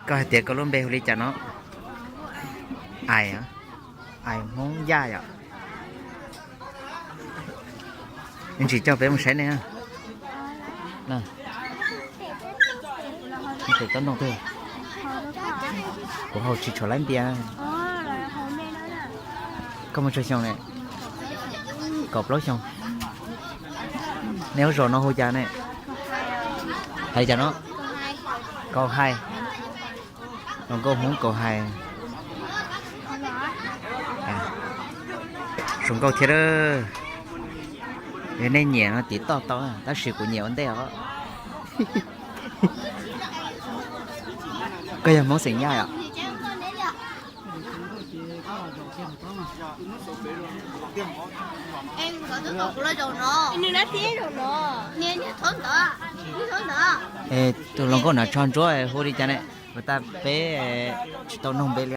Koj hais tias koj lub npe hu li cas no? Ais, Ais Hmoob Yaj yom. Ntsis coj peb mus saib ne. Tes tob ntoo twg? Kuv haus tsis tshua laib npias. Koj muaj tsawg xyoo ne? Kaum plaub xyoo. Nej lub zos no hu cas ne? Hais li cas no? Kaus Hais. Hluas nkauj Hmoob Kaus Hais. Zoo nkauj thiab. Yog nej nyiam no tiv toj tau, tab sis kuv nyiam ua ntej os. Koj yog Hmoob xeem Yaj os? Tus hluas nkauj no tsho ntsuab hu li cas ne? Kuv tas peb tsis tau nug npe li.